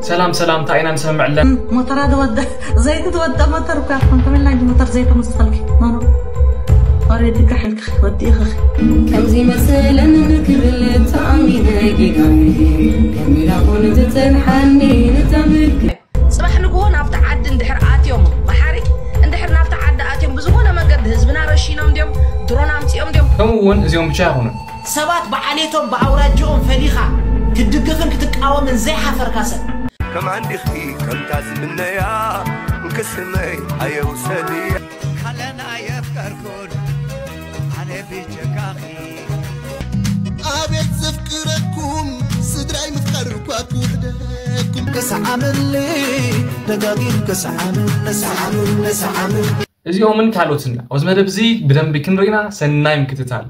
ሰላም ሰላም፣ እንታይ ኢና ንሰምዕ ኣለና? ሞተራ ዝወደ ዘይቲ ዝወደ ሞተር እኳ ይኹን ተመላጊ ሞተር ዘይቲ ምስ ተኸልኪ ማኖ ኦሬዲ ካሕልክ ወዲእኺ ከምዚ መሰለን ክብል ተኣሚነ ጌጋይ ከሚላ ኹን ትጸንሓኒ ንተምልክ ጽባሕ ንግሆ ናብቲ ዓዲ እንድሕር ኣትዮም መሓሪ እንድሕር ናብቲ ዓዲ ኣትዮም ብዝኾነ መንገዲ ህዝብና ረሺኖም ድዮም ድሮን ኣምጺኦም ድዮም ከምኡ እውን እዚኦም ብቻ ኣይኾኑን። ሰባት ብዓሌቶም ብኣውራጅኦም ፈሊኻ ክትድግፍን ክትቃወምን ዘይሓፈርካ ሰብ ከም ኣንዲኺ ከምታ ዝምነያ እንክስመይ ኣየውሰድያ ካለና የፍቀርኩን ኣነ ብጀካኺ ኣቤት ዘፍቅረኩም ስድራይ ምፍቃር እኳ ክውሕደኩም ክሰዓምሊ ደጋጊም ክሰዓምን ነሰዓምን ነሰዓምን እዚኦምን ካልኦትን ኣብዚ መደብ እዚ ብደንቢ ክንርኢና ሰናይ ምክትታል።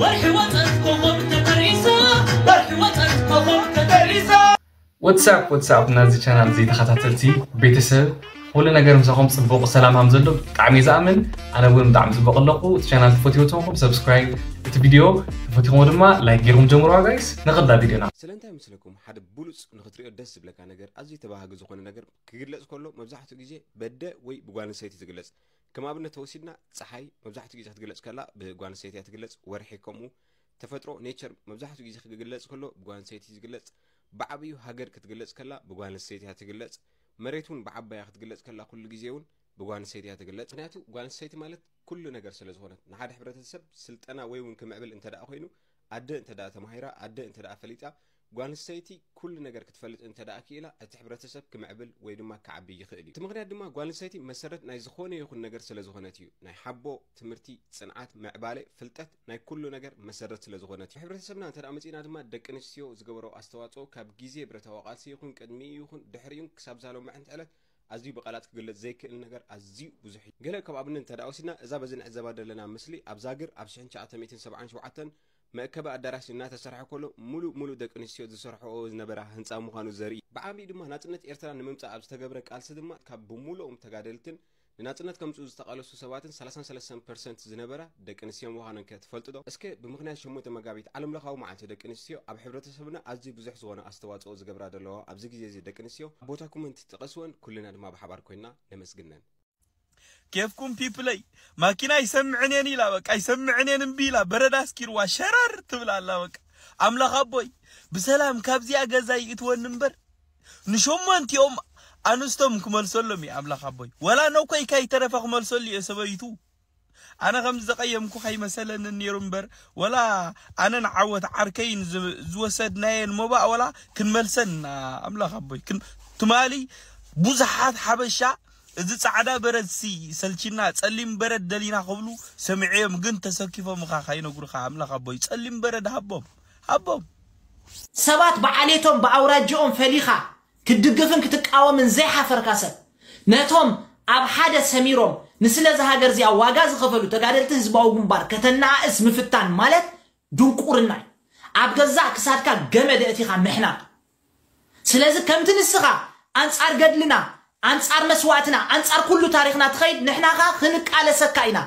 ወርሒ ወፀት ኮኾብ ተጠሪዛ ወርሒ ወፀት ኮኾብ ተጠሪዛ ወትሳፕ ወትሳፕ ናዚ ቻናል እዚ ተኸታተልቲ ቤተሰብ ኩሉ ነገር ምሳኹም ፅቡቕ ሰላም ሃም ዘሎ ብጣዕሚ እየ ዝኣምን። ኣነ እውን ብጣዕሚ ፅቡቕ ኣለኹ። እቲ ቻናል ትፈትዎ ተኾንኩም ሰብስክራይብ፣ እቲ ቪድዮ ተፈቲኹሞ ድማ ላይክ ገይርኩም ጀምርዋ ጋይስ። ንኸዳ ቪድዮና ስለንታይ ይመስለኩም ሓደ ብሉፅ ንኽትሪኦ ደስ ዝብለካ ነገር ኣዝዩ ተባሃጊ ዝኾነ ነገር ክግለፅ ከሎ መብዛሕትኡ ግዜ በደ ወይ ብጓል ኣንስተይቲ ዝግለፅ። ከም ኣብነት ተወሲድና ፀሓይ መብዛሕትኡ ግዜ ክትግለፅ ከላ ብጓል ኣንስተይቲ እያ ትግለፅ። ወርሒ ከምኡ። ተፈጥሮ ኔቸር መብዛሕትኡ ግዜ ክግለፅ ከሎ ብጓል ኣንስተይቲ እዩ ዝግለፅ። ብዓብዩ ሃገር ክትግለፅ ከላ ብጓል ኣንስተይቲ እያ ትግለፅ። መሬት እውን ብዓባያ ክትግለፅ ከላ ኩሉ ግዜ እውን ብጓል ኣንስተይቲ እያ ትግለፅ። ምክንያቱ ጓል ኣንስተይቲ ማለት ኩሉ ነገር ስለ ዝኾነት ንሓደ ሕብረተሰብ ስልጠና ወይ እውን ክምዕብል እንተ ደኣ ኮይኑ ኣደ እንተ ደኣ ተማሂራ ኣደ እንተ ደኣ ፈሊጣ ጓል ኣንስተይቲ ኩሉ ነገር ክትፈልጥ እንተ ደኣ ክኢላ እቲ ሕብረተሰብ ክምዕብል ወይ ድማ ክዓቢ ይኽእል እዩ። እቲ ምኽንያት ድማ ጓል ኣንስተይቲ መሰረት ናይ ዝኾነ ይኹን ነገር ስለ ዝኾነት እዩ። ናይ ሓቦ፣ ትምህርቲ፣ ፅንዓት፣ ምዕባለ፣ ፍልጠት ናይ ኩሉ ነገር መሰረት ስለ ዝኾነት እዩ። ሕብረተሰብና እንተ ደኣ መፂእና ድማ ደቂ ኣንስትዮ ዝገበሮ ኣስተዋፅኦ ካብ ግዜ ብረታዊ ቃልሲ ይኹን ቅድሚኡ ይኹን ድሕሪኡን ክሳብ ዛሎምዕንቲ ዕለት ኣዝዩ ብቃላት ክግለጽ ዘይክእል ነገር ኣዝዩ ብዙሕ እዩ። ገለ ከም ኣብነት እንተ ደኣ ወሲድና እዛ በዚ ንዕዘባ ዘለና ምስሊ ኣብ ዛግር ኣብ ሽሕን ትሽዓተ ሚእትን ሰብዓን ሸውዓተን መእከቢ ኣዳራሽ እናተሰርሐ ከሎ ሙሉእ ሙሉእ ደቂ ኣንስትዮ ዝሰርሕኦ ዝነበራ ህንጻ ምዃኑ ዘርኢ እዩ። ብዓቢኡ ድማ ናጽነት ኤርትራ ንምምጻእ ኣብ ዝተገብረ ቃልሲ ድማ ካብ ብምሉኦም ተጋደልትን ንናጽነት ከምጽኡ ዝተቓለሱ ሰባትን ሰላሳን ሰለስተን ፐርሰንት ዝነበራ ደቂ ኣንስትዮ ምዃነን ከ ትፈልጡ ዶ? እስከ ብምኽንያት ሸሞንተ መጋቢት ዓለምለኻዊ መዓልቲ ደቂ ኣንስትዮ ኣብ ሕብረተሰብና ኣዝዩ ብዙሕ ዝኾነ ኣስተዋጽኦ ዝገብራ ዘለዋ ኣብዚ ግዜ እዚ ደቂ ኣንስትዮ ኣብ ቦታ ኮመንት ጥቀስወን ኩልና ድማ ብሓባር ኮይንና ነመስግነን። ኬፍኩም ፒፕለይ ማኪና ይሰምዕን እየን ኢላ በቃ ይሰምዕን እየን እምቢ ኢላ በረድ ኣስኪርዋ ሸረር ትብል ኣላ በቃ ኣምላኽ ኣቦይ ብሰላም ካብዚኣ ገዛ ይእትወኒ እምበር ንሸሞንቲኦም ኣንስቶም ክመልሰሎም እዩ ኣምላኽ ኣቦይ ወላ ነኮይ ካይተረፈ ክመልሰሉ እየ ሰበይቱ ኣነ ከም ዝቀየምኩ ከይመሰለኒ ነይሩ እምበር ወላ ኣነን ዓወት ዓርከይን ዝ- ዝወሰድናየን ሞባእ ወላ ክንመልሰን ኢና ኣምላኽ ኣቦይ ክን- ትማሊ ብዙሓት ሓበሻ እዚ ጻዕዳ በረድ ሲ ሰልችና ጸሊም በረድ ደሊና ክብሉ ሰሚዐዮም ግን ተሰኪፎም እኻ ከይነግሩኻ ኣምላኽ ኣቦይ ጸሊም በረድ ሃቦም ሃቦም ሰባት ብዓሌቶም ብኣውራጅኦም ፈሊኻ ክትድግፍን ክትቃወምን ዘይሓፈርካ ሰብ ነቶም ኣብ ሓደ ሰሚሮም ንስለ እዛ ሃገር እዚኣ ዋጋ ዝኸፈሉ ተጋደልቲ ህዝባዊ ግንባር ከተነኣእስ ምፍታን ማለት ድንቁርና እዩ። ኣብ ገዛእ ክሳድካ ገመድ ኣእቲኻ ምሕናቕ። ስለዚ ከምቲ ንስኻ ኣንጻር ገድልና፣ ኣንጻር መስዋእትና፣ ኣንጻር ኩሉ ታሪኽና ትኸይድ ንሕና ኸኣ ክንቃለሰካ ኢና።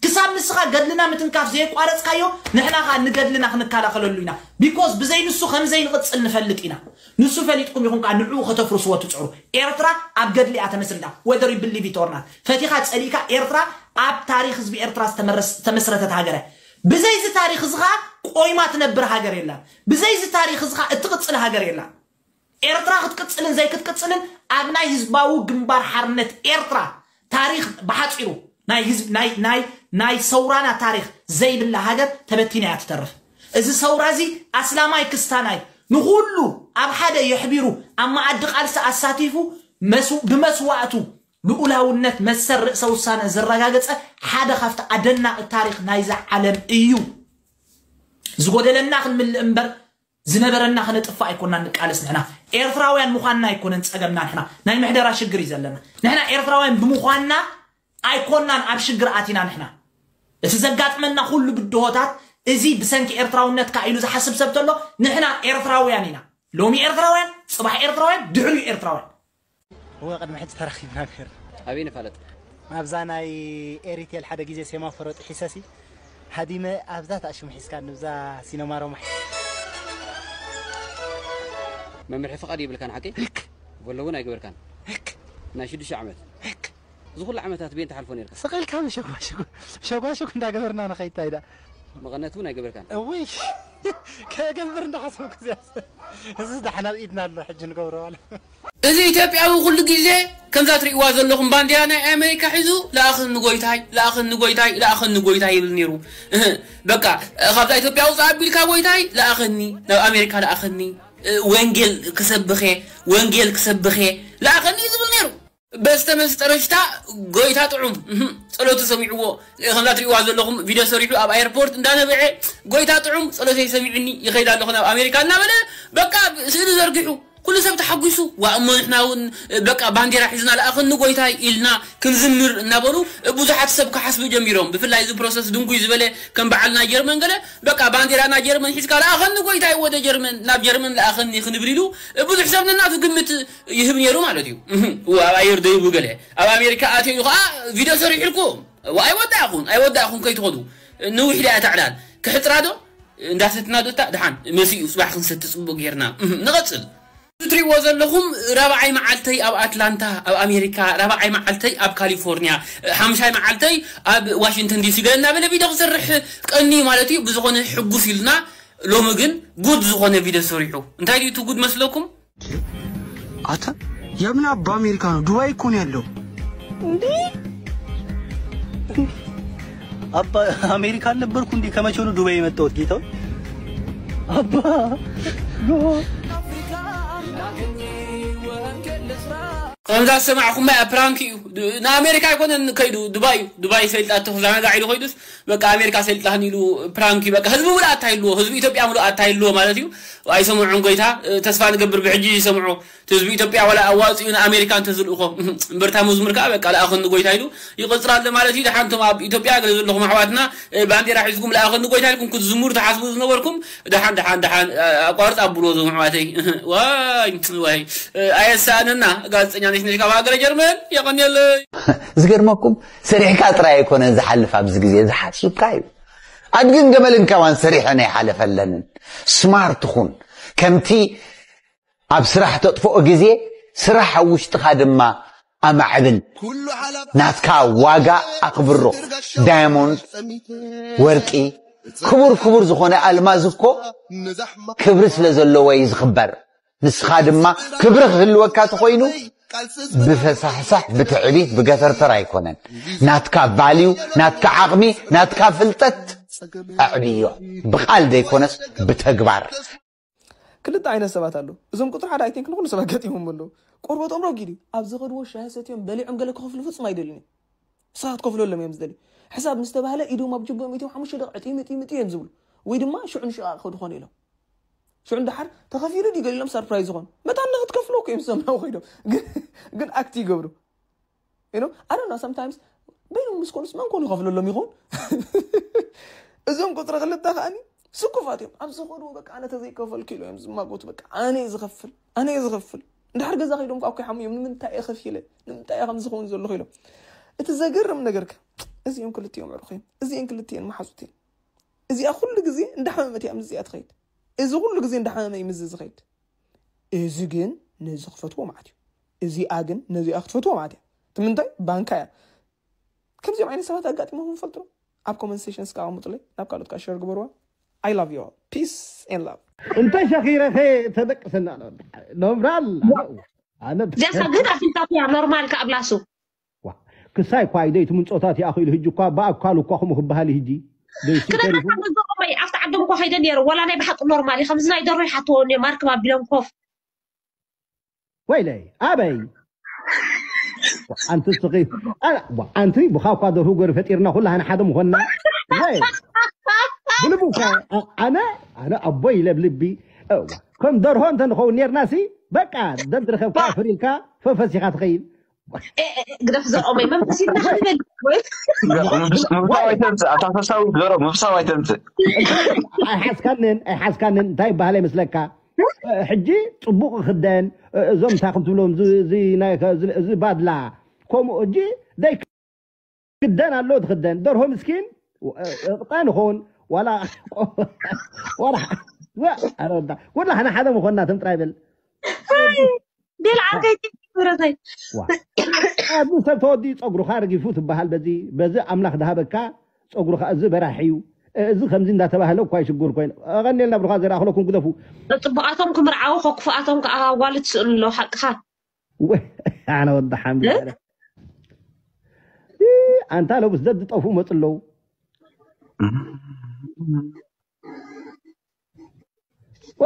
ክሳብ ንስኻ ገድልና ምትንካፍ ዘየቋረጽካዮ ንሕና ኸኣ ንገድልና ክንከላኸለሉ ኢና። ቢኮዝ ብዘይ ንሱ ከም ዘይንቕጽል ንፈልጥ ኢና። ንሱ ፈሊጥኩም ኢኹም ከኣ ንዕኡ ከተፍርስዎ ትጽዕሩ። ኤርትራ ኣብ ገድሊ እያ ተመስሪታ። Whether you believe it or not ፈቲኻ ጸሊእካ ኤርትራ ኣብ ታሪኽ ህዝቢ ኤርትራ ዝተመረስ- ዝተመስረተት ሃገር እያ። ብዘይ እዚ ታሪኽ እዚ ኸኣ ቆይማ ትነብር ሃገር የላን። ብዘይ እዚ ታሪኽ እዚ ኸኣ እትቕጽል ሃገር የላን። ኤርትራ ክትቅጽልን ዘይክትቅጽልን ኣብ ናይ ህዝባዊ ግንባር ሓርነት ኤርትራ ታሪኽ ብሓጺሩ ናይ ህዝብ ናይ ናይ ናይ ሰውራና ታሪኽ ዘይብላ ሃገር ተበቲና እያ ትተርፍ። እዚ ሰውራ እዚ ኣስላማይ ክስታናይ ንኹሉ ኣብ ሓደ የሕቢሩ ኣብ መኣዲ ቃልሲ ኣሳቲፉ መስው- ብመስዋእቱ ልኡላውነት መሰል ርእሰ ውሳነ ዘረጋገጸ ሓደ ካብቲ ኣደናቒ ታሪኽ ናይዛ ዓለም እዩ። ዝጎደለና ክንምልእ እምበር ዝነበረና ክነጥፍእ ኣይኮናን ንቃለስ ንሕና ኤርትራውያን ምዃንና ኣይኮነን ጸገምና ንሕና ናይ ምሕደራ ሽግር እዩ ዘለና ንሕና ኤርትራውያን ብምዃንና ኣይኮናን ኣብ ሽግር ኣቲና ንሕና እቲ ዘጋጥመና ኩሉ ብድሆታት እዚ ብሰንኪ ኤርትራውነትካ ኢሉ ዝሓስብ ሰብ ተሎ ንሕና ኤርትራውያን ኢና ሎሚ ኤርትራውያን ጽባሕ ኤርትራውያን ድሕሪኡ ኤርትራውያን እወ ቅድሚ ሕጂ ተራኺብና ነይርና። ኣበይ ንፋለጥ? ኣብዛ ናይ ኤሪቴል ሓደ ግዜ ሴማፎሮ ጥሒሰሲ ሃዲመ ኣብዛ ተኣሽሙ ሒዝካ ንብዛ ሲነማ ሮማ ሒዝ መምርሒ ፍቓድ የብልካን ሓቀይ? ህክ ወሎ እውን ኣይገበርካን። ህክ ናይ ሽዱሽተ ዓመት ህክ እዚ ኩሉ ዓመታት ቤን ተሓልፎ ነርካ። ስቕ ኢልካ ሸጓሸጉ ሸጓሸጉ እንዳገበርና ንኸይድ ታይዳ መቐነት እውን ኣይገበርካን። እውይ ከገብር እንዳሓሰብኩ እዚያ እዚ ዳሕና ኣብ ኢድና ኣሎ ሕጂ ንገብሮ ዋለ እዚ ኢትዮጵያዊ ኩሉ ግዜ ከምዛ ትርእይዋ ዘለኹም ባንዴራ ናይ ኣሜሪካ ሒዙ ለኣኸኒ ጎይታይ ለኣኸኒ ጎይታይ ለኣኸኒ ጎይታይ ይብል ነይሩ። እህ፣ በቃ ካብዛ ኢትዮጵያ ውፃእ ኣቢልካ ጎይታይ ለኣኸኒ ናብ ኣሜሪካ ለኣኸኒ እ፣ ወንጌል ክሰብኸ ወንጌል ክሰብኸ ለኣኸኒ እዩ ዝብል ነይሩ። በስተመስተረሽታ ጎይታ ጥዑም እህ፣ ጸሎቱ ሰሚዕዎ። ከምዛ ትርእይዋ ዘለኹም ቪድዮ ሰሪሑ ኣብ ኣየርፖርት እንዳነበዐ ጎይታ ጥዑም ጸሎተይ ሰሚዕኒ ይኸይድ ኣለኹ ናብ ኣሜሪካ እናበለ በቃ ስእሊ ዘርጊሑ ኩሉ ሰብ ተሓጒሱ ዋ እሞ ንሕና እውን በቃ ባንዴራ ሒዝና ለኣኸኒ ጎይታይ ኢልና ክንዝምር እናበሉ ብዙሓት ሰብ ክሓስቡ ጀሚሮም። ብፍላይ እዚ ፕሮሰስ ድንጉይ ዝበለ ከም በዓል ናይ ጀርመን ገለ በቃ ባንዴራ ናይ ጀርመን ሒዝካ ለኣኸኒ ጎይታይ ወደ ጀርመን ናብ ጀርመን ለኣኸኒ ክንብል ኢሉ ብዙሕ ሰብ ነናቱ ግምት ይህብ ነይሩ ማለት እዩ። እህ፣ ኣብ ኣየር ደይቡ ገለ ኣብ ኣሜሪካ ኣትዮ እዩ ከዓ ቪድዮ ሰሪሕልኩም ዋ ኣይወዳእኹን ኣይወዳእኹን ከይትኸዱ ንውሕ ዲያ እታ ዕላል ክሕፅራ ዶ እንዳሰትና ዶ እታ ደሓን መሲኡ ፅባሕ ክንሰቲ ፅቡቅ ጌርና እህ፣ ንቐፅል። እትሪእዎ ዘለኹም ራብዓይ መዓልተይ ኣብ ኣትላንታ ኣብ ኣሜሪካ ራብዓይ መዓልተይ ኣብ ካሊፎርኒያ ሓምሻይ መዓልተይ ኣብ ዋሽንግተን ዲሲ ገለ እናበለ ቪድዮ ክሰርሕ ቀኒ ማለት እዩ። ብዝኾነ ሕጉስ ኢልና ሎሚ ግን ጉድ ዝኾነ ቪድዮ ሰሪሑ። እንታይ ድዩ እቲ ጉድ መስለኩም? አታ የምን አባ አሜሪካ ነው? ዱባይ እኮ ነው ያለው። እንዴ አባ አሜሪካ አልነበርኩ እንዴ? ከመቼ ነው ዱባይ የመጣሁት ጌታው? አባ ከምዛ ዝሰማዕኹማ እያ ፕራንክ እዩ። ንኣሜሪካ ኣይኮነን ከይዱ ዱባይ እዩ። ዱባይ ሰልጣ ተዛናጋ ኢሉ ከይዱስ በቃ ኣሜሪካ ሰልጣን ኢሉ ፕራንክ እዩ። በቃ ህዝቢ ሙሉእ ኣታ ይልዎ፣ ህዝቢ ኢትዮጵያ ሙሉእ ኣታ ይልዎ ማለት እዩ። ኣይሰምዑን ጎይታ፣ ተስፋ ንገብር ብሕጂ ይሰምዑ። እቲ ህዝቢ ኢትዮጵያ ዋላ ኣዋፂኡ ንኣሜሪካ እንተዝልእኾ እምበርታ መዝሙር ከዓ በቃ ለኣኸኒ ጎይታ ኢሉ ይቕፅል ኣሎ ማለት እዩ። ደሓንቶም ኣብ ኢትዮጵያ ገለ ዘለኹም ኣሕዋትና ባንዴራ ሒዝኩም ለኣኸኒ ጎይታ ኢልኩም ክትዝምሩ ትሓስቡ ዝነበርኩም ደሓን ደሓን ደሓን ኣቋርፅ ኣብልዎ እዞም ኣሕዋተይ። ዋይ ዋይ ኣየሳእነና ጋዜጠኛ ነሽ ነሽ ካብ ሃገረ ጀርመን የቐንየለይ። ዝገርመኩም ሰሪሕካ ጥራይ ኣይኮነን ዝሓልፍ ኣብዚ ግዜ ዝሓስብካ እዩ። ኣድግን ገመልን ከማን ሰሪሐን ኣይሓለፈለንን። ስማርት ኩን ከምቲ ኣብ ስራሕ ተጥፍኦ ግዜ ስራሕ ኣብ ውሽጥኻ ድማ ኣማዕብል። ናትካ ዋጋ ኣኽብሮ። ዳያሞንድ፣ ወርቂ፣ ክቡር ክቡር ዝኾነ ኣልማዝ እኮ ክብሪ ስለ ዘለዎ እዩ ዝኽበር። ንስኻ ድማ ክብሪ ክህልወካ ተኾይኑ ብፈሳሕሳሕ ብትዕቢት ብገተርተር ኣይኮነን። ናትካ ቫልዩ፣ ናትካ ዓቕሚ፣ ናትካ ፍልጠት ኣዕብዮ። ብቓል ዘይኮነስ ብተግባር። ክልተ ዓይነት ሰባት ኣለዉ። እዞም ቁፅሪ ሓደ ኣይቲንክ ንኩሉ ሰብ ኣጋጢሞም ኣለዉ። ቆርበቶም ረጊድ እዩ። ኣብ ዝኸድዎ ሻሂ ሰትዮም በሊዖም ገለ ክኸፍሉ ፍጹም ኣይደልን እዮም። ንስኻ ክትከፍለሎም እዮም ዝደልዩ። ሕሳብ ምስ ተባህለ ኢዶም ኣብ ጅቦም እትዮም ሓሙሽተ ደቂቕ ዕጢምጢምጢ እዮም ዝብሉ። ወይ ድማ ሽዑ ንሽቓቕ ክኸዱ ኾኑ ኢሎም። ሽዑ እንድሓር ተኸፊሉ ድዩ ገሊሎም ሰርፕራይዝ ዝኾኑ መታን ንክትከፍሎ እኮ እዮም ዝሰምዑ ኮይዶም ግን ግን ኣክት ይገብሩ you know I don't know sometimes በይኖም ምስ ኮኑስ መን ኮኑ ይኸፍለሎም ይኸውን እዞም ቁፅሪ ክልተ ከኣኒ ስኩፋት እዮም ኣብ ዝኸድዎ በቃ ኣነ ተዘይከፈልኩ ኢሉ እዮም ዝማጎቱ በቃ ኣነ እየ ዝኸፍል ኣነ እየ ዝኸፍል እንድሓር ገዛ ከይዶም ከዓ እኮ ይሓሙ እዮም ንምንታይ እየ ከፊለ ንምንታይ እየ ከም ዝኸውን ዘለኹ ኢሎም እቲ ዘገርም ነገር ከ እዚኦም ክልቲኦም ዕሩኽ እዮም እዚአን ክልቲአን መሓዙት እየን እዚኣ ኩሉ ግዜ እንዳሓመመት እያ ምስ እዚኣ ትኸይድ እዚ ኩሉ ግዜ እንዳሓመመ እዩ ምስ ዝኸይድ እዚ ግን ነዚ ክፈትዎ ማለት እዩ እዚኣ ግን ነዚኣ ክትፈትዎ ማለት እያ ትምንታይ ባንካ እያ ከምዚኦም ዓይነት ሰባት ኣጋጢሞም ይፈልጡ ኣብ ኮመንት ሴሽንስ ከዓ ኣቐምጡለይ ናብ ካልኦት ከዓ ሸር ግበርዋ I love you all peace and love እንተ ሸኺረኸ ተደቅሰና ነምራል ኣነ ጀሳ ግን ኣፍልጣትያ ኖርማል ከኣብላሱ ክሳይ እኳ ኢደይ እቲ ምንፆታት ይኣኽሉ ህጂ እኳ ብኣካሉ እኳ ከምኡ ክበሃል ህጂ ክነግረካ ንዘቆመይ ኣብቲ ዓዶም እኳ ከይደ ነይረ ወላ ናይ ብሓቂ ኖርማል እዩ ከምዚ ናይ ደሮ ይሓትዎ እኒኦም ኣርክብ ኣቢሎም ኮፍ ወይለይ ኣበይ ኣንቲ ስኺ ኣንቲ ብኻ እኳ ደርሁ ገሩ ፈጢርና ኩላህና ሓደ ምኾንና ብልቡ ኣነ ኣነ ኣቦይ ኢለ ብልቢ ከም ደርሆ እንተ ንኸውን ኔርና ሲ በቃ ደብ ዝረኸብካ ፍሪልካ ፈፈሲኻ ትኸይድ ግደፍ ዘርኦመይ መንፈስ ኢልና ክንብል ምፍሳው ኣይተምፅእ ኣታ ፈሳዊ ዘሮ ምፍሳው ኣይተምፅእ ኣይሓዝካንን ኣይሓዝካንን እንታይ ይበሃል ይመስለካ ሕጂ ፅቡቅ ክደን እዞም እንታይ ከም ትብሎም እዚ ባድላ ከምኡ እጂ ደይ ክደን ኣሎ ትክደን ደርሆ ምስኪን እቕጣ ንኸውን ዋላ ዋላ ኩላህና ሓደ ምኾንና ትም ጥራይ በል ዴል ዓርከይ፣ ምረተይ። ዋ። ኣብዚ ሰብ ተወዲኡ ጸጉርኻ ረጊፉ ትበሃል። በዚ በዚ ኣምላኽ ዝሃበካ ጸጉርኻ፣ እዚ በራሕ እዩ፣ እዚ ከምዚ እንዳተባህለ እኳ ይሽጉር ኮይኑ። ኣቐኒልና ብሩኻ ዘርኣ ክለኩም ግደፉ። ጽቡቓቶም ክምርዓው፣ ክፉኣቶም ከኣ ኣዋልድ ትስእሉ ኣለዉ። ሓቅኻ። ወይ፣ ኣነ ወዲ ሓምድ እ? ኣረ። እ፣ ኣንታ ለቡስ ዘድ ጠፉ መጽ ኣለዉ።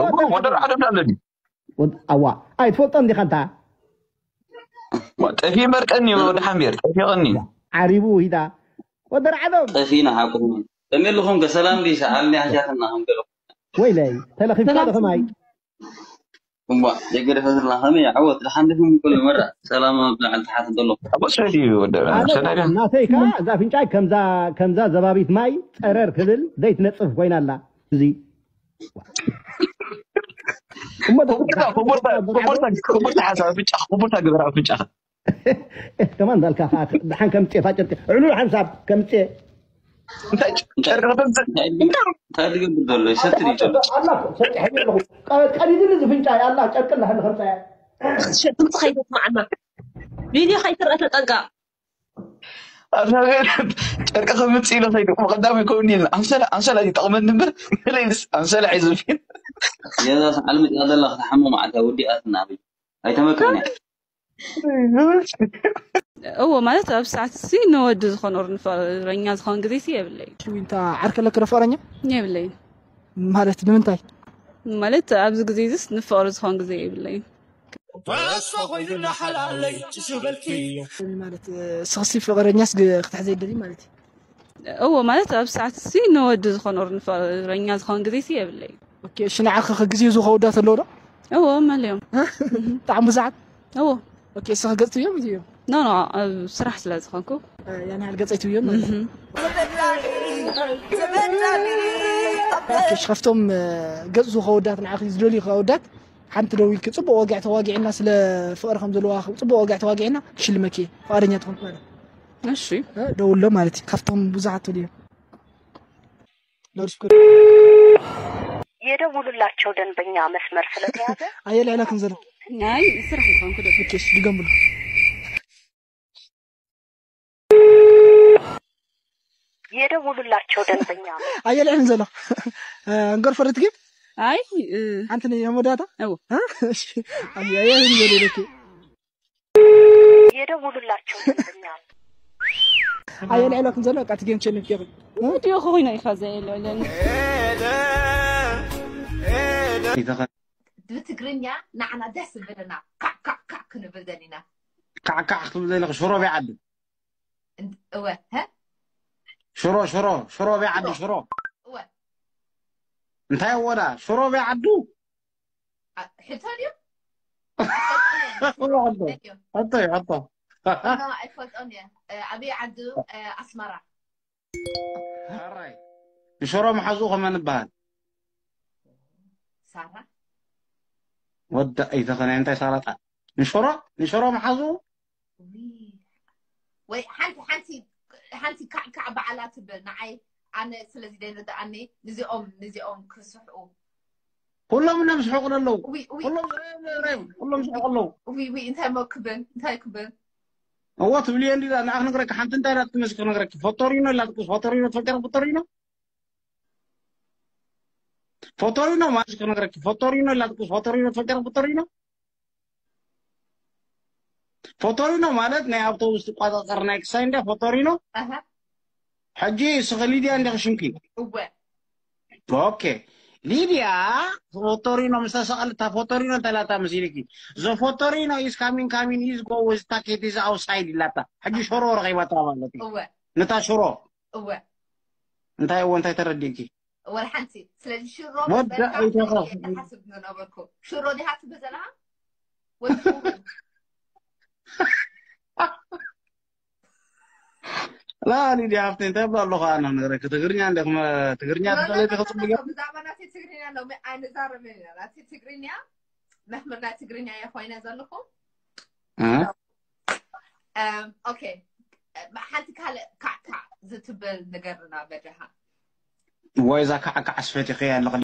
እሞ ወደር ዓደም ኣለኒ። ወድ-፣ ኣዋ፣ ኣይትፈልጦን ዲኻ ኣንታ? ጠፊ መርቀኒ ወዲ ሓምቤር፣ ጠፊቐኒ። ዓሪቡ ሂዳ። ወደር ዓደም። ጠፊና ሓቁ። ከመይ ኣለኹም? ከ ሰላም ድዩ? ሰዓል ናይ ሓሻትና ከም ገለኹም። ወይለይ፣ ተለኺፍካ ሰላም። ዶ ከማይ? እምባ፣ የገደፈ ዘላ ከመይ? ዓወት፣ ደሓን ዲኹም? ኩሉ መራ ሰላም ኣብ ላዕሊ ታሕቲ ዘሎ። ኣቦ ሰይድ እዩ ወደ ኣነ ሰላም። ናተይ ከኣ እዛ ኣፍንጫይ ከምዛ፣ ከምዛ ዘባቢት ማይ ጸረር ክብል ዘይትነጽፍ ኮይና ኣላ። እዚ እሞ ደ-፣ ክቡርታ፣ ክቡርታ፣ ክቡርታ፣ ክቡርታ ሓሳብ ኣፍንጫ፣ ክቡርታ ግበር ኣፍንጫ። ከማን እንዳልካ ከኣ ደሓን ከምጽእ እታ ጨርቂ። ዕሉል ሓንሳብ ከምጽእ። እንታይ ጨርቂ ከተምጽእ? እንታይ ትገብር ዘሎ? ይሰትር እዩ ጨርቂ። ኣላ፣ ሰጢሐ ኣለኹ። ቀ-፣ ቀዲድኒ ዝፍንጫ ኣላ፣ ጨርቂ ኣላ፣ ከምጽእ። ሸትምቲ ከይተስማዓና። ቪድዮ ከይትረአ ተጠንቀቕ። ኣታ ጨርቂ ከምጽእ ኢለ ከይደ፣ ብቐዳም ይከውኒ ኢልና። ኣንሶላ፣ ኣንሶላ ይጠቕመኒ እምበር፣ መለይስ ኣንሶላ ሒዙ ፊት። የዛ ሰዓል መጽኣ ዘላ ክትሓሞ መዓልታ ወዲኣትና። ኣይተመክሕን እያ። እዎ፣ ማለት ኣብ ሰዓት ሲ ንወዲ ዝኾን ኦር ንፍቕረኛ ዝኾን ግዜ ሲ የብለይን። ሽዊንታ ዓርከ ለክ ዶ ፍቕረኛ? የብለይን። ማለት ንምንታይ? ማለት ኣብዚ ግዜ እዚስ ንፍቕሪ ዝኾን ግዜ የብለይን። ተስፋ ኮይኑና ሓላለይ ትስበልኪ። ማለት ስኽሲ ፍቕረኛስ ግ-፣ ክትሕዘ ይደሊ ማለት እዩ። እዎ፣ ማለት ኣብ ሰዓት ሲ ንወዲ ዝኾን ኦር ንፍቕረኛ ዝኾን ግዜ ሲ የብለይን። ኦኬ፣ እሺ፣ ንዓኺ ኸ ግዜ ዝኸወዳት ኣለዎ ዶ? እዎ፣ መሊኦም። ብጣዕሚ ብዙሓት? እዎ። ኦኬ፣ እስኺ ገጽ ትብዮም እዩ? ኖ፣ ኖ፣ ኣብ ስራሕ ስለ ዝኾንኩ። እ፣ ያን ያህል ገጽ ኣይትብዮም ማለት እዩ? እህ። ኦኬ፣ እሺ፣ ካብቶም፣ እ፣ ገጽ ዝኸወዳት ንዓኺ ዝደልዩ ከወዳት ሓንቲ ደው ኢልኪ ጽቡቕ ወግዒ ተዋጊዕና ስለ ፍቕሪ ከም ዘለዋ ጽቡቕ ወግዒ ተዋጊዕና ክሽልመኪ ፍቓደኛ ትኾን ማለት። እሺ። እ፣ ደውሎ ማለት እዩ። ካብቶም ብዙሓት ትብልዮም። ላውድስፒከር። የደውሉላቸው ደንበኛ መስመር ስለተያዘ። ኣየለ ዕላ ከም ዘሎ። ናይ ስራሕ ይኾንኩ ዶ? ኦኬ፣ እሺ፣ ድገምሉ። የደውሉላቸው ደንበኛ። ኣየለ ዕላ ዘሎ። እ፣ እንገር ፈርት ጊብ? ኣይ፣ እ፣ ሓንቲ ናይ የሞዳታ? እዎ። እ? እሺ። ኣየለ ዕላ ዘሎ። የደውሉላቸው ደንበኛ። ኣየለ ዕላ ከም ዘሎ፣ በቃ፣ እቲ ጌም ቸነል ጌም። ቪድዮ ኮይኑ ኢኻ ዘየለ ዕላ። ብትግርኛ ንዓና ደስ ዝብልና ካዕ፣ ካዕ፣ ካዕ ክንብል ደሊና። ካዕ፣ ካዕ ክትብል ዘለኺ ሽሮ በይ ዓዲ። እንድ-፣ እወ፣ ሀ? ሽሮ፣ ሽሮ፣ ሽሮ በይ ዓዲ፣ ሽሮ። እወ። እንታይ ወዳ? ሽሮ በይ ዓዱ? አ፣ ሕቶ ድዩ? ሕቶ እዩ፣ ሕቶ። ሕቶ እዩ፣ ሕቶ። ኖ፣ ኣይፈልጦን እየ። እ፣ ኣበይ ዓዱ? እ፣ ኣስመራ። ሕራይ። ንሽሮ መሓዝኡ ከመን ይበሃል? ሳራ። ወዳ ኣይተኸነ፣ እንታይ ሳራ ጣ-? ንሽሮ፣ ንሽሮ መሓዝኡ? ውይ። ወይ ሓንቲ፣ ሓንቲ፣ ሓንቲ ካዕ፣ ካዕ በዓላ ትብል። ንዓይ፣ ኣነ ስለዚ ዘይርድኣኒ፣ ንዚኦም፣ ንዚኦም ክስሕኡ። ኩሎም እዮም ዝስሕቑ ዘለዉ። ውይ፣ ውይ። ኩሎም፣ ኩሎም ዝስሕቑ ኣለዉ። ውይ፣ ውይ፣ እንታይ እሞ ክብል፣ እንታይ ክብል? እዎ፣ ትብልዮ እንዲ፣ ንኣኽ ክነግረኪ፣ ሓንቲ እንታይ ኢላትኪ መስኪ ክነግረኪ። ፎቶሪኖ ኢላትኪ፣ ፎቶሪኖ ትፈልጥያ ፎቶሪኖ? ፎቶሪኖ ማለት ክነግረኪ፣ ፎቶሪኖ ኢላትኪ፣ ፎቶሪኖ ትፈልጥያ ፎቶሪኖ? ፎቶሪኖ ማለት ናይ ኣውቶቡስ ትቆጻጸር ናይ ክሳይ እንድያ ፎቶሪኖ። ኣሃ። ሕጂ እስኺ ሊድያ እንዲኺ ሽምኪ? እወ። ኦኬ። ሊድያ ፎቶሪኖ ምስ ተሰቐለት፣ እታ ፎቶሪኖ እንታይ ኢላታ መሲልኪ? The Fotorino is coming, coming, is go with ticket is outside ኢላታ። ሕጂ ሽሮ ረኺባታ ማለት እዩ። እወ። ነታ ሽሮ። እወ። እንታይ እወ፣ እንታይ ተረዲእኪ? ወላ ሓንቲ። ስለዚ ሽሮ ወደ ምስ በልካ ኣይተኸ-፣ እየ ዝሓስብ ዝነበርኩ። ሽሮ ዲኻ ትብል ዘለኻ? ወዲ ላ፣ ሊድያ ሃፍተይ፣ እንታይ እብላ ኣለኹ ኣነ? ንገረኪ፣ ትግርኛ እንደ ክመ-፣ ትግርኛ ኖ፣ ኖ፣ ትደለይ ኖ፣ ኖ፣ ተኸጽብኛ? ኖ፣ ብዛዕባ ናተይ ትግርኛ ሎሚ ኣይንዛረብን ኢና። ናተይ ትግርኛ፣ መምህር ናይ ትግርኛ እየ ኮይነ ዘለኹ። እ? እም፣ ኦኬ። ሓንቲ ካልእ ካዕካዕ ዝትብል ንገርና በጃኻ። ወይ እዛ ካዕካዕ ኣስፈቲኽያ ኣለኽሊ።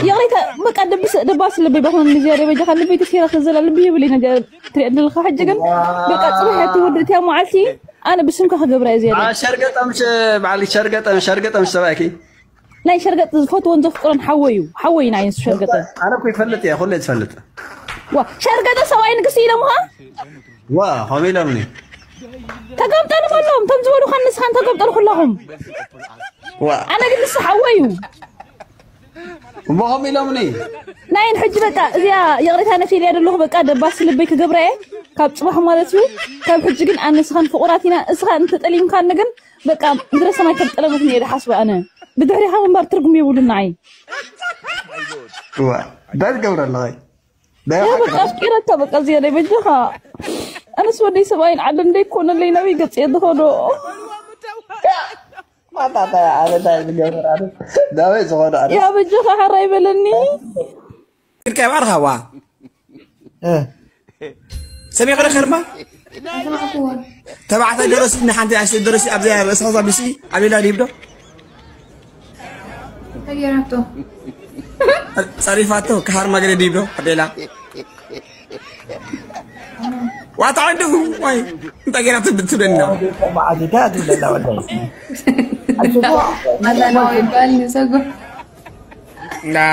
ይቕሬታ፣ በቃ ደብስ ደባስ ልበይ በኹን ዝያዳ በጃኻ ልበይ ተሲራ ክዘላ ልበይ ይብለይ ነገር ትሪኦ ኣለኻ። ሕጂ ግን በቃ ጽባሕ እያ ትወድእ እቲያ መዓልቲ፣ ኣነ ብስምካ ክገብራ እየ ዝያዳ። ሸርገጠምሽ በዓል ሸርገጠም ሸርገጠምሽ ሰብኣይኪ ናይ ሸርገጥ ዝፈትዎን ዘፍቅሮን ሓወይ እዩ። ሓወይ ናይ ንሱ ሸርገጠ። ኣነ እኮ ይፈልጥ እየ፣ ኩለ ዝፈልጥ። ዋ ሸርገጠ ሰብኣይ ንግስቲ ኢሎምኻ። ዋ ኸመይ ኢሎምኒ? ተጋምጠሎም ኣለዎም፣ እቶም ዝበሉኻ ንስኻን ተጋምጠሉ ኩላኹም። ዋ ኣነ ግን ንሱ ሓወይ እዩ። እሞ ኸመይ ኢሎምኒ? ናይን ሕጂ በቃ እዚኣ ይቕሬታ ነፊልያ ዘለኹ በቃ ደባስ ልበይ ክገብራ እየ ካብ ጽባሕ ማለት እዩ። ካብ ሕጂ ግን ኣነ ንስኻን ፍቑራት ኢና። እስኻ እንተጠሊምካኒ ግን በቃ ምድረ ሰማይ ከም ጠለመት እየ ዝሓስብ ኣነ። ብድሕሪኻ ምንባር ትርጉም የብሉን ንዓይ። ዋ እንታይ ትገብር ኣለኸ? ናይ ያ ሓቂ በቃ ኣፍቂረካ በቃ እዚኣ ናይ በጃኻ። ኣነስ ወደይ ሰብኣይን ዓለም ደይኮነለይ ናበይ ገጽ እየ ዝኸዶ? ማታ እንታይ ኣነ እንታይ ዝገብር ኣነ ናበይ ዝኾነ ኣነ ያ በጃኻ ሓራይ በለኒ። ኢልካ ይባርኻ ዋ እ ሰሚዕኽዶ ከርማ ተባዕታይ ደረሲ ንሓንቲ ኣንስቲ ደረሲ ኣብዚኣ ርእሳ ዛቢሲ ኣብ ሌላ ድሂብ ዶ ተገይራቶ ጸሪፋቶ ክሃርማ ገለ ድሂብ ዶ ኣብ ሌላ ዋታ ዓንዱ ወይ እንታይ ገይራ ትብል ትብለኒ ነው ማዓት እንታይ ትብለና ወላሂ ማላና ይባል ንሰጎ ና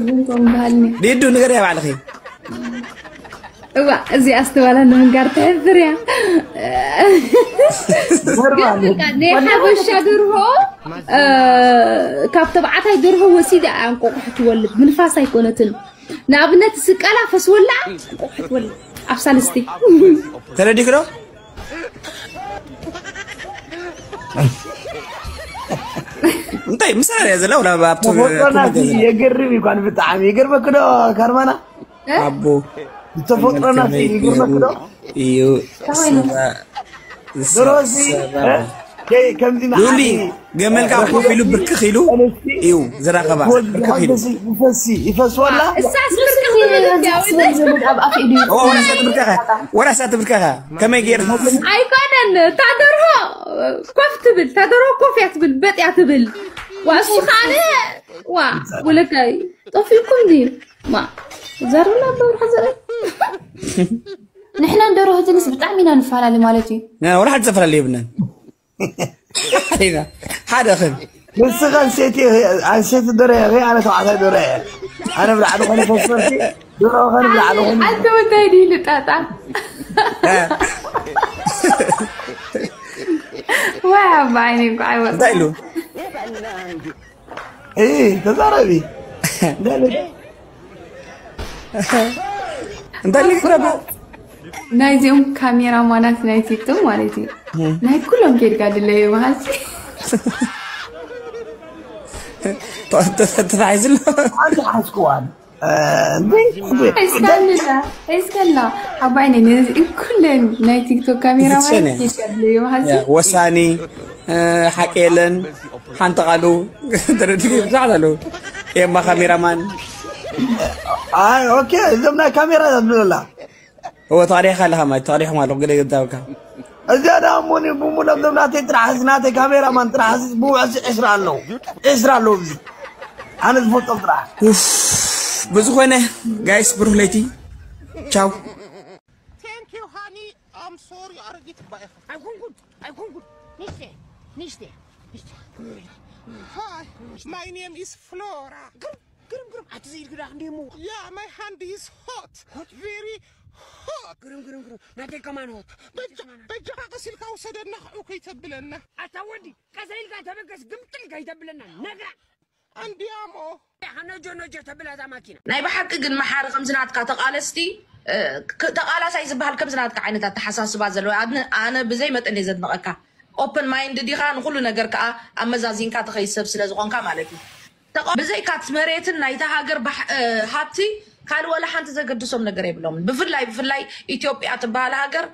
ዝንቶም ባህልኒ ሊዱ ንገር ያ ባዕልኺ እዋ እዚ ኣስተባላ ንምንጋር ትሕፍር እያ ኖርማል ናይ ሓበሻ ደርሆ እ፣ ካብ ተባዕታይ ደርሆ ወሲዳ እያ እንቆቁሕ ትወልድ ምንፋስ ኣይኮነትን ንኣብነት ስቀላ ፈስወላ እንቆቁሕ ትወልድ ኣብ ሳልስቲ ተረዲክ ዶ እንታይ ምሳሌ ዘላ ወላ ኣብቶ ተፈጥሮና የገርም ይኳን ብጣዕሚ ይገርመክ ዶ ከርማና ኣቦ ዝተፈጥሮና ይገርመክ ዶ እዩ ድሮዚ ከምዚ ሉሊ ገመል ካብ ኮፍ ኢሉ ብርክኽ ኢሉ እዩ ዝራኸባ ብርክኽ ኢሉ ይፈሲ ይፈስወላ እሳስ ብርክኽ ትብል እያ ኣብ ኣፍ ኢዱ ኦ፣ ወላ ሳት ብርከኻ ወላ ሳት ብርከኻ ከመይ ገይር ኣይኮነን እታ ደርሆ ኮፍ ትብል እታ ደርሆ ኮፍ እያ ትብል በጥ እያ ትብል ዋ እሱ ካነ ዋ ወለካይ ጠፊእኩም ድዩ ማ ዘርብና በብርሓ ዘርኢ ንሕናን ደርሆ ትንስ ብጣዕሚ ኢና ንፈላለ ማለት እዩ ወላ ሓንቲ ዝተፈላለዩ የብልናን ኢና ሓደ ኸን ንስኻ ኣንሰይቲ ኣንሰይቲ ደረ እየ ኣነ ተባዕታይ ደረ እየ ኣነ ብላዕሊ ኾነ ፈስፈርቲ ደረ ኸነ ብላዕሊ ኾነ ኣንተ ወዳይ ድዩ ልጣጣ ወይ ኣባ ዓይነይ እንኳ ኣይወጣ እንታይ ኢሉ እ ተዛረቢ እንታይ ኢሉ ክረባ ናይዚኦም ካሜራ ማናት ናይ ቲክቶክ ማለት እዩ ናይ ኩሎም ኬድካ ድለዩ መሃልቲ ተታሒዝሎ ኣንተ ሓስክዋን እስከላ እስከላ ዓባይ ናይ ነዚ ኩለን ናይ ቲክቶክ ካሜራ ማለት ይቀብል እዩ። ወሳኒ ሓቂ የለን። ሓንቲ ቃሉ ተረድኡ ብዙሓት ኣለዉ። የማ ካሜራማን ኦኬ፣ እዞም ናይ ካሜራ ዝብለላ እወ ተሪኻ ኣለኻ ማለት ተሪኹም ኣለኹ ገለ ገዛውካ እዚኣ ዳ ሙኒ ብሙሎም ዞም ናተይ ጥራሕ እዚ ናተይ ካሜራማን ጥራሕ እዚ ብውዕሲ ዕስራ ኣለዉ ዕስራ ኣለዉ እዚ ኣነ ዝፈልጦም ጥራሕ ብዝኾነ ጋይስ ብሩህ ለይቲ ቻው Thank you, honey. I'm sorry, ኣረጊት ባይኻ። ኣይኮንኩን ኣይኮንኩን ንሽተ ንሽተ ንሽተ Hi, my name is Flora. ግርም ግርም ኣቲ ዘይልግዳ ክንደሞ Yeah, my hand is hot. Very hot. ግርም ግርም ግርም ናተይ ከማን ሆት በጃኻ ቀሲልካ ውሰደና ክዑ ከይተብለና። ኣታ ወዲ ቀሰ ኢልካ ተበገስ ግምጥል ከይተብለና ነግራ ኣንዲያሞ ነጆ ነጆ ተብላ እዛ ማኪና። ናይ ብሓቂ ግን መሓሪ ከምዚ ናትካ ተቓለስቲ ተቓላሳይ ዝበሃል ከምዚ ናትካ ዓይነት ኣተሓሳስባ ዘለዎ ኣነ ብዘይ መጠን እየ ዘድንቐካ። ኦፕን ማይንድ ዲኻ ንኩሉ ነገር ከዓ ኣመዛዚንካ ትኸይድ ሰብ ስለ ዝኾንካ ማለት እዩ። ብዘይካ እቲ መሬትን ናይታ ሃገር ሃብቲ ካልእ ወላ ሓንቲ ዘገድሶም ነገር የብሎምን። ብፍላይ ብፍላይ ኢትዮጵያ ትበሃል ሃገር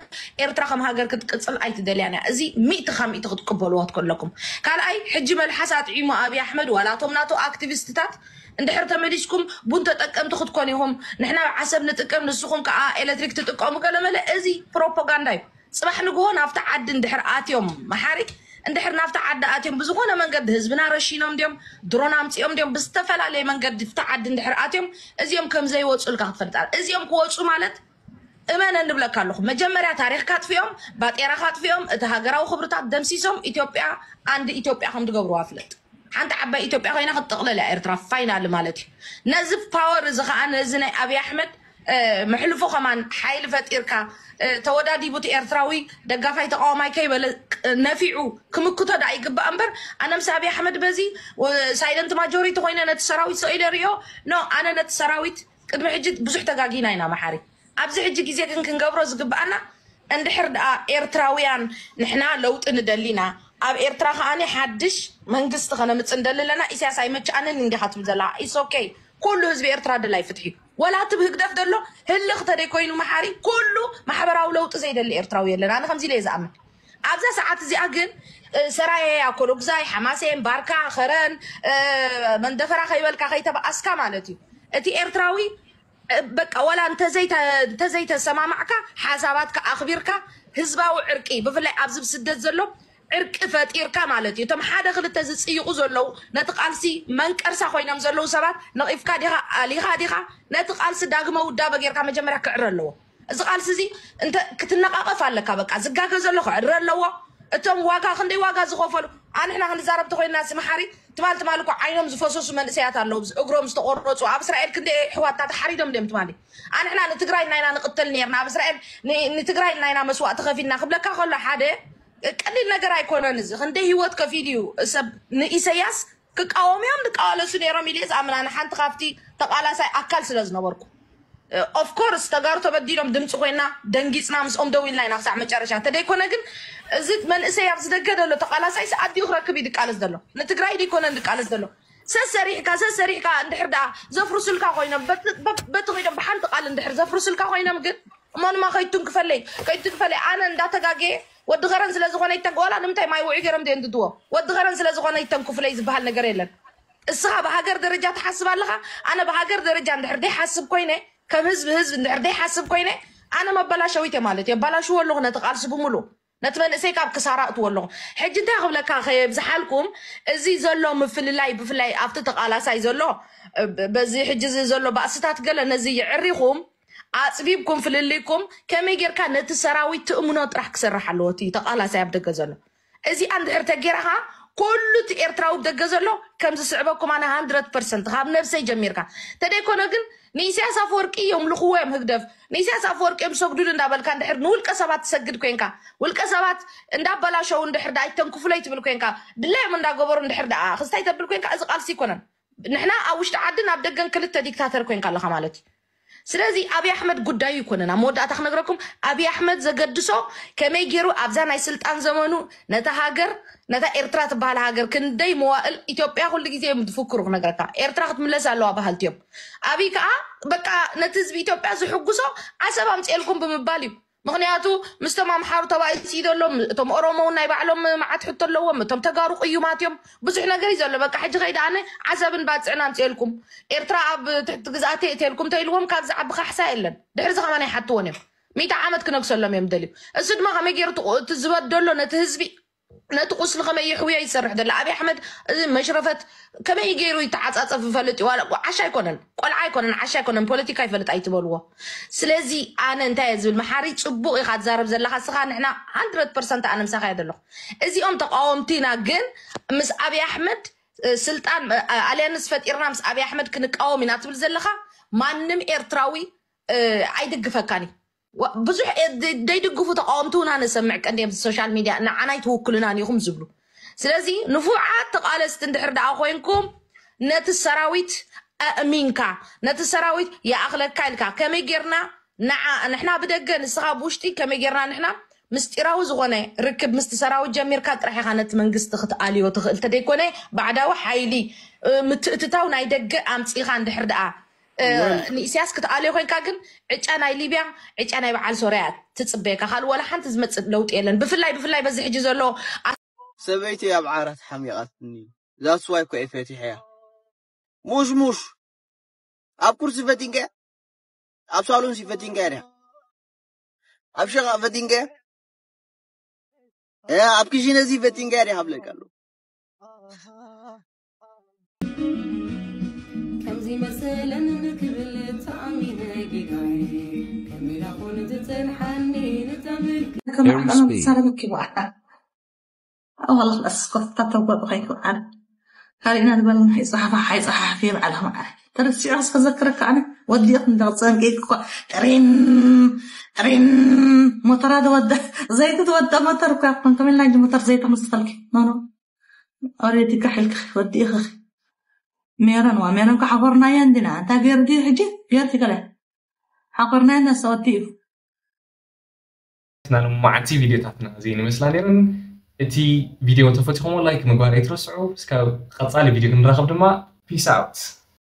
ኤርትራ ከም ሃገር ክትቅፅል ኣይትደልያን እያ። እዚ ሚእቲ ካብ ሚእቲ ክትቅበልዎ ከለኩም። ካልኣይ ሕጂ መልሓስ ኣጥዒሙ ኣብይ ኣሕመድ ዋላ እቶም ናቱ ኣክቲቪስትታት እንድሕር ተመሊስኩም ቡን ተጠቀምቲ ክትኮኑ ኢኹም፣ ንሕና ዓሰብ ንጥቀም ንስኹም ከዓ ኤሌክትሪክ ትጥቀሙ ገለመለ። እዚ ፕሮፓጋንዳ እዩ። ፅባሕ ንግሆ ናብቲ ዓዲ እንድሕር ኣትዮም መሓሪ እንድሕር ናብቲ ዓዲ ኣትዮም ብዝኾነ መንገዲ ህዝብና ረሺኖም ድዮም ድሮን ኣምፂኦም ድዮም ብዝተፈላለየ መንገዲ ብቲ ዓዲ እንድሕር ኣትዮም እዚኦም ከም ዘይወፁ ኢልካ ክትፈልጥ እዚኦም ክወፁ ማለት እመነ ንብለካ ኣለኹ። መጀመርያ ታሪኽካ ኣጥፊኦም፣ ባጤራኻ ኣጥፊኦም፣ እቲ ሃገራዊ ክብርታት ደምሲሶም ኢትዮጵያ ኣንድ ኢትዮጵያ ከም ትገብርዋ ፍለጥ። ሓንቲ ዓባይ ኢትዮጵያ ኮይና ክትጥቕለል እያ ኤርትራ ፋይናል ማለት እዩ። ነዚ ፓወር እዚ ከዓ ነዚ ናይ ኣብይ ኣሕመድ መሕልፎ ከማን ሓይሊ ፈጢርካ ተወዳዲቡ እቲ ኤርትራዊ ደጋፋይ ተቃዋማይ ከይበለ ነፊዑ ክምክቶ ደኣ ይግባእ እምበር ኣነ ምስ ኣብይ ኣሕመድ በዚ ሳይለንት ማጆሪቲ ኮይነ ነቲ ሰራዊት ሰኢለ ሪኦ ኖ ኣነ ነቲ ሰራዊት ቅድሚ ሕጂ ብዙሕ ተጋጊና ኢና መሓሪ ኣብዚ ሕጂ ግዜ ግን ክንገብሮ ዝግባኣና እንድሕር ደኣ ኤርትራውያን ንሕና ለውጢ ንደሊና ኣብ ኤርትራ ከኣኒ ሓድሽ መንግስቲ ከነምጽእ እንደሊ ኣለና ኢሳያስ ኣይመችኣንን እንዲኻ ትብል ዘላ ኢስ ኦኬ ኩሉ ህዝቢ ኤርትራ ድላይ ፍትሒ ወላ ትብ ህግደፍ ደሎ ህልኽ ተደይ ኮይኑ መሓሪ ኩሉ ማሕበራዊ ለውጢ ዘይደሊ ኤርትራዊ የለን ኣነ ከምዚ ኢለ ዝኣምን ኣብዛ ሰዓት እዚኣ ግን ሰራየ ኣኮሎግዛይ ሓማሴን ባርካ ኸረን መንደፈራ ከይበልካ ከይተበኣስካ ማለት እዩ እቲ ኤርትራዊ በቃ ወላ እንተዘይተሰማማዕካ ሓሳባትካ ኣኽቢርካ ህዝባዊ ዕርቂ ብፍላይ ኣብዚ ብስደት ዘሎ ዕርቂ ፈጢርካ ማለት እዩ እቶም ሓደ ክልተ ዝፅይቁ ዘለዉ ነቲ ቃልሲ መንቀርሳ ኮይኖም ዘለዉ ሰባት ነቒፍካ ዲኻ ኣሊኻ ዲኻ ነቲ ቃልሲ ዳግመ ውዳበ ጌርካ መጀመርያ ክዕረ ኣለዎ እዚ ቃልሲ እዚ ክትነቃቀፍ ኣለካ በቃ ዝጋገ ዘሎ ክዕረ ኣለዎ እቶም ዋጋ ክንደይ ዋጋ ዝኸፈሉ ኣንሕና ክንዛረብ ተኮይና ስምሓሪ ትማል ትማል እኮ ዓይኖም ዝፈሰሱ መንእሰያት ኣለዉ እግሮም ዝተቆረፁ ኣብ እስራኤል ክንደይ ኣሕዋትና ተሓሪዶም ድዮም ትማሊ ኣንሕና ንትግራይ ናይና ንቅተል ነርና ኣብ እስራኤል ንትግራይ ናይና መስዋእቲ ከፊልና ክብለካ ከሎ ሓደ ቀሊል ነገር ኣይኮነን እዚ ክንደይ ህይወት ከፊል እዩ ሰብ ንኢሰያስ ክቃወምዮም ዝቃዋለሱ ነይሮም ኢለ ዝኣምን ኣነ ሓንቲ ካብቲ ተቃላሳይ ኣካል ስለ ዝነበርኩ ኦፍኮርስ ተጋሩ ተበዲሎም ድምፂ ኮይና ደንጊፅና ምስኦም ደው ኢልና ኢና ክሳዕ መጨረሻ እንተደይኮነ ግን እዚ መንእሰይ ኣብ ዝደገ ዘሎ ተቃላሳይ ኣዲኡ ክረክብ እዩ ዝቃለስ ዘሎ ንትግራይ ደይኮነ ዝቃለስ ዘሎ ሰሰሪሕካ ሰሰሪሕካ እንድሕር ደኣ ዘፍርሱልካ ኮይኖም በቲ ኮይኖም ብሓንቲ ቃል እንድሕር ዘፍርሱልካ ኮይኖም ግን እሞ ድማ ከይትንክፈለይ ከይትንክፈለይ ኣነ እንዳተጋገየ ወዲ ኸረን ስለ ዝኾነ ይተንክ ዋላ ንምንታይ ማይ ውዒ ገይሮም ድየ እንድድዎ ወዲ ኸረን ስለ ዝኾነ ይተንክፉለይ ዝበሃል ነገር የለን እስኻ ብሃገር ደረጃ ትሓስብ ኣለኻ ኣነ ብሃገር ደረጃ እንድሕር ደይሓስብ ኮይነ ከም ህዝቢ ህዝቢ እንድሕር ደይሓስብ ኮይነ ኣነ መበላሸዊት እየ ማለት እዩ ኣበላሽዎ ኣለኹ ነቲ ቃልሲ ብምሉ ነቲ መንእሰይ ካብ ክሳራ እትዎ ኣለኹ ሕጂ እንታይ ክብለካ ከየብዝሓልኩም እዚ ዘሎ ምፍልላይ ብፍላይ ኣብቲ ተቃላሳይ ዘሎ በዚ ሕጂ እዚ ዘሎ ባእስታት ገለ ነዚ ይዕሪኹም ኣፅቢብኩም ፍልልይኩም ከመይ ጌርካ ነቲ ሰራዊት ትእምኖ ጥራሕ ክሰርሕ ኣለዎ እቲ ተቃላሳይ ኣብ ደገ ዘሎ እዚኣ እንድሕር ተጌራኻ ኩሉ እቲ ኤርትራዊ ደገ ዘሎ ከም ዝስዕበኩም ኣነ ሃንድረት ፐርሰንት ካብ ነብሰይ ጀሚርካ ተደይኮነ ግን ንኢሳያስ ኣፈወርቂ እዮም ልኽዎ እዮም ህግደፍ ንኢሳያስ ኣፈወርቂ እዮም ሰግዱሉ እንዳበልካ እንድሕር ንውልቀ ሰባት ትሰግድ ኮንካ ውልቀ ሰባት እንዳበላሸው እንድሕር ዳ ኣይተንክፉለይ ትብል ኮንካ ድላዮም እንዳገበሩ እንድሕር ደኣ ክስታይ ተብል ኮንካ እዚ ቃልሲ ይኮነን ንሕና ኣብ ውሽጢ ዓድን ኣብ ደገን ክልተ ዲክታተር ኮንካ ኣለኻ ማለት እዩ ስለዚ ኣብይ ኣሕመድ ጉዳዩ ይኮነን። ኣብ መወዳእታ ክነግረኩም፣ ኣብይ ኣሕመድ ዘገድሶ ከመይ ገይሩ ኣብዛ ናይ ስልጣን ዘመኑ ነታ ሃገር፣ ነታ ኤርትራ ትበሃል ሃገር፣ ክንደይ መዋእል ኢትዮጵያ ኩሉ ግዜ እዮም ዝፍክሩ። ክነግረካ፣ ኤርትራ ክትምለስ ኣለዋ በሃልቲ እዮም። ኣብይ ከዓ በቃ ነቲ ህዝቢ ኢትዮጵያ ዝሕጉሶ ዓሰብ ኣምፅኤልኩም ብምባል እዩ። ምክንያቱ ምስቶም ኣምሓሩ ተባኢሱ እዩ ዘሎ። እቶም ኦሮሞ እውን ናይ ባዕሎም መዓት ሕቶ ኣለዎም። እቶም ተጋሩ ቅዩማት እዮም። ብዙሕ ነገር እዩ ዘሎ። በቃ ሕጂ ከይደ ኣነ ዓሰብን ባፅዕን ኣምፅኤልኩም፣ ኤርትራ ኣብ ትሕቲ ግዝኣተይ እተልኩም ተኢልዎም ካብ ዝዓቢ ካሕሳ የለን። ድሕሪ ዚ ከማን ኣይሓትዎን እዮም። ሚእቲ ዓመት ክነግሰሎም እዮም ደልዩ። እሱ ድማ ከመይ ገይሩ እቲ ዝበደሎ ነቲ ህዝቢ፣ ነቲ ቁስሊ ከመይ የሕውዮ ይሰርሕ ዘሎ ኣብይ ኣሕመድ። እዚ መሽረፈት ከመይ ገይሩ ይተዓፃፀፍ ይፈልጥ እዩ። ዋላ ዓሻ ኣይኮነን፣ ቆልዓ ኣይኮነን፣ ዓሻ ኣይኮነን፣ ፖለቲካ ይፈልጥ ኣይትበልዎ። ስለዚ ኣነ እንታይ እየ ዝብል፣ መሓሪ ፅቡቅ ኢካ ትዛረብ ዘለካ ስኻ። ንሕና ሃንድረድ ፐርሰንት ኣነ ምሳኻ እየ ዘለኹ። እዚኦም ተቃወምቲና ግን ምስ ኣብይ ኣሕመድ እ፣ ስልጣን እ፣ ኣልያንስ ፈጢርና ምስ ኣብይ ኣሕመድ ክንቃወም ኢና ትብል ዘለካ፣ ማንም ኤርትራዊ እ፣ ኣይድግፈካን እዩ። ዋ- ብዙሕ እ፣ ደ- ደይድግፉ ተቃወምቲ እውን ኣነ ሰምዕ ቀንዲም ሶሻል ሚድያ ንዓና ኣይትውክሉናን ኢኹም ዝብሉ። ስለዚ ንፉዓት ተቃለስቲ እንድሕር ደኣ ኮይንኩም ነቲ ሰራዊት ኣእሚንካ፣ ነቲ ሰራዊት ይኣኽለካ ኢልካ ከመይ ጌርና ንዓ ንሕና ብደገ ንስኻ ብውሽጢ ከመይ ጌርና ንሕና ምስጢራዊ ዝኾነ ርክብ ምስቲ ሰራዊት ጀሚርካ ጥራሕ ኢኻ ነቲ መንግስቲ ክትኣልዮ ትኽእል። ተደይኮነ ባዕዳዊ ሓይሊ እ፣ ምትእትታው ናይ ደገ ኣምፂኻ እንድሕር ደኣ እ፣ ንኢሳያስ ክትኣልዮ ኮይንካ ግን ዕጫ ናይ ሊብያ፣ ዕጫ ናይ በዓል ሶርያ ትፅበየካ። ካልእ ዋላ ሓንቲ ዝመፅእ ለውጢ የለን። ብፍላይ ብፍላይ በዚ ሕጂ ዘሎ ሰበይቲ ኣብ ዓራት ሓሚቓትኒ። That's why እኮ እየ ፈቲሐያ። ሙሽ ሙሽ ኣብ ኩርሲ ፈቲንከ ኣብ ሳሎን ሲ ፈቲንከ ዲያ ኣብ ሸቓ ፈቲንከ እ፣ ኣብ ክሽነ ሲ ፈቲንከ ዲያ ሃብለካ ኣሎ። ከምዚ መሰለን ክብል ተኣሚነ ጌጋይ ከሚላ ኾን ዝጸንሓኒ ንተምልክ ከማዕዳና መሳረበኪ በዓል ኣዋላ ክላስ ኮፍታ ተጓብ ከይትውዓል ካሊእና ዝበልና ሓይፀሓፋ ሓይፀሓፍ ይብዓል ከማዓ ተረሲዑ ከዘክረካ ኣነ ወዲቕ እንዳፀንቂ እኳ ሪን ሪን ሞተራ ዝወደ ዘይቲ ዝወደ ሞተር እኳ ያኮን ከመልና እንጂ ሞተር ዘይታ መስተፈልኪ ኖኖ ኦሬዲ ካሕልክ ወዲእኽ ሜሮን ዋ ሜሮን ካሓኾርናዮ እንዲና እንታ ገይሩ ድዩ ሕጂ ገይርቲ ገለ ሓኾርናዮ እናሰ ወዲኡ ናይ ሎማዓንቲ ቪድዮታትና እዚኤን ይመስላ ነይረን። እቲ ቪድዮ እንተፈቲኹሞ ላይክ ምግባር ኣይትረስዑ። እስካብ ቀፃሊ ቪድዮ ክንራኸብ ድማ ፒስ ኣውት።